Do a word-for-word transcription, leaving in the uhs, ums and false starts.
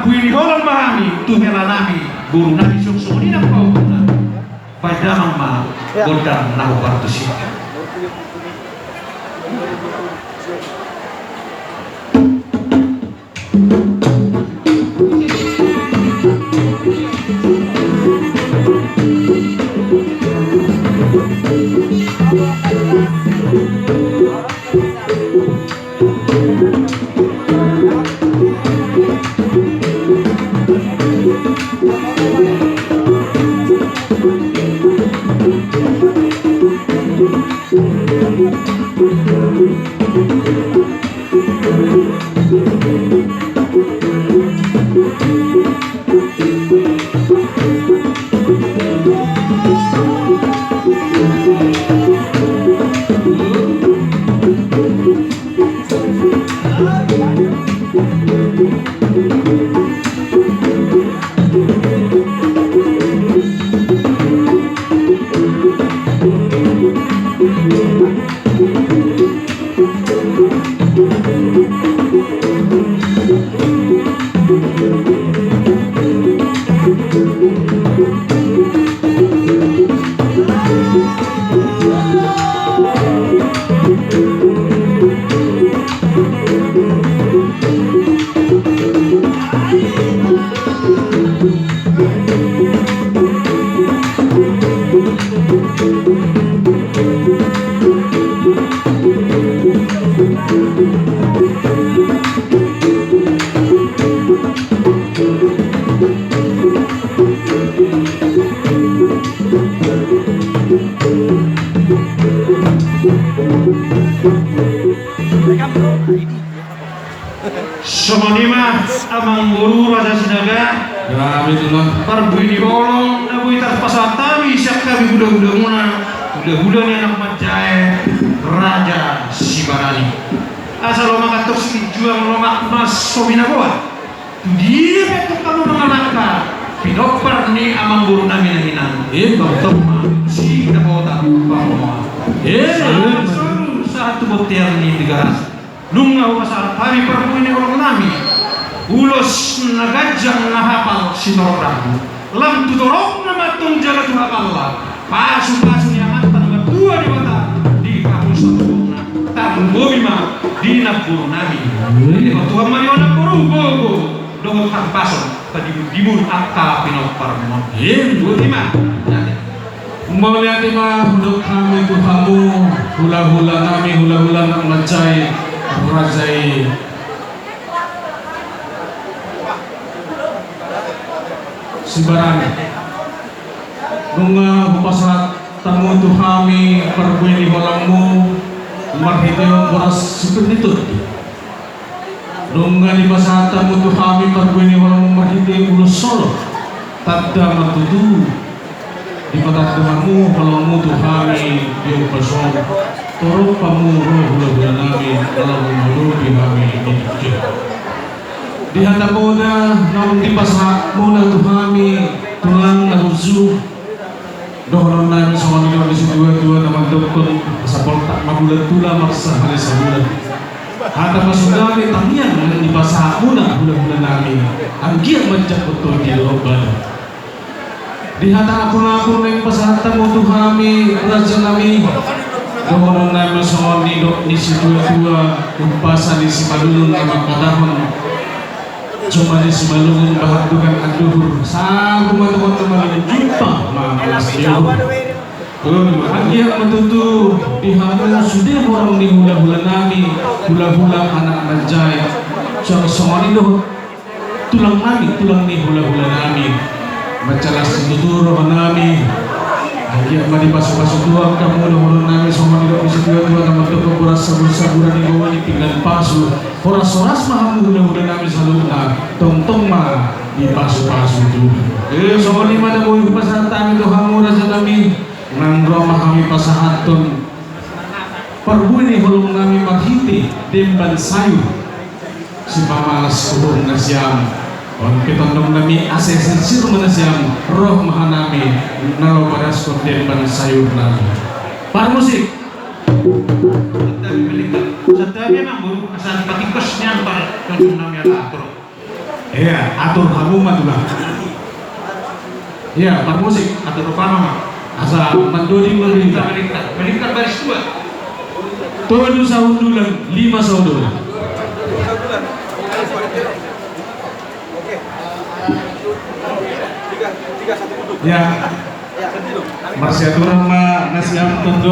Parbue ni holong ma hami tu hela nami, boru nami, songon i nang pahompuna. Baen damang ma gondang na hombar tusi. Songon i ma amangboru Raja Sinaga. Parbue ni holong na boi tarpasahat hami sian hami hulahula muna, hulahula ni anak manjae Raja Sibarani. Asa lomak antong sitinjuang, lomak ma so binaboan. Tu dia pe antong hamu mangalangka pinompar ni amangboru nami na hinan, tongtong ma si dapotan pangomoan. Sahat tu bontean ni Tigaras. Nunga hupasahat hami parbue ni holong nami, ulos na ganjang na hapal sitorop rambu. Lam tu torop na mantong jala tu hapalna, pasupasu ni Amanta na martua Debata di hamu saluhutna. Tarlumobi ma di namboru nami. Dipasahat Tuhan ma di ho namboru gogo dohot hahipason, padimundimun angka pinomparmon. Boti ma. Mauliate ma hudok hami tu hamu hulahula nami, hulahula anak manjae Raja i Sibarani. Nunga hupasahat hamu tu hami parbue ni holongmu marhitehon boras sipir ni tondi. Nunga dipasahat hamu tu hami parbue ni holongmu marhite ulos solo. Tanda ma tutu dipatanda hamu holongmu tu hami di ombas on. Torop hamu ro hulahula nami, ala mangolopi hami di tingki on. Di hatamuna naung dipasahatmuna tu hami tulang na burju, dohonon nami songon nidok ni situatua na mandokkon: Asa poltak ma bulan tulang, marsahali sabulan. Hata pasu nami tangiang naung dipasahatmuna hulahula nami, anggiat manjangkon tondi dohot badan. Di hata ampun-ampun naung pasahat hamu tu hami raja nami, dohonon nami songon nidok ni situatua, umpasa ni Simalungun na mangkatahon: Jumadi Simalungun bahat dogan anduhur, sagu ma dogan na malungun, jumpa ma malas ni uhur. Anggiat ma tutu di hamu sude horong ni hulahula nami, hulahula anak manjae, songon i dohot tulang nami, tulang ni hulahula nami. Manjalas situtu roha nami. Anggiat ma dipasupasu Tuhan hamu, dohonon nami songon nidok ni situatua na mandok: Horas sabursaburan, i baoa ni pinggan pasu. Horashoras ma hamu hulahula nami saluhutna, tongtong ma dipasupasu Tuhan. Songon i ma na boi hupasahat hami tu hamu raja nami. Nang ro ma hami pasahathon parbue ni holong nami marhite demban sayur. Sipamalas uhur nasiam, on pe tondong nami, asa sirsir ma nasiam, roh ma hanami na laho padaskon demban sayur nami. Parmusik. Santabi ma, asa dipatingkos nian par tondong nami, ala atur. Iya, atur hamu ma tulang. Iya, marmusik, atur rupama ma. Asa mandodi ma. Melingkar, melingkar, melingkar baris dua. Tolu sahundulan, lima sahundulan. Ya. Marsiaturan ma na sian tondong.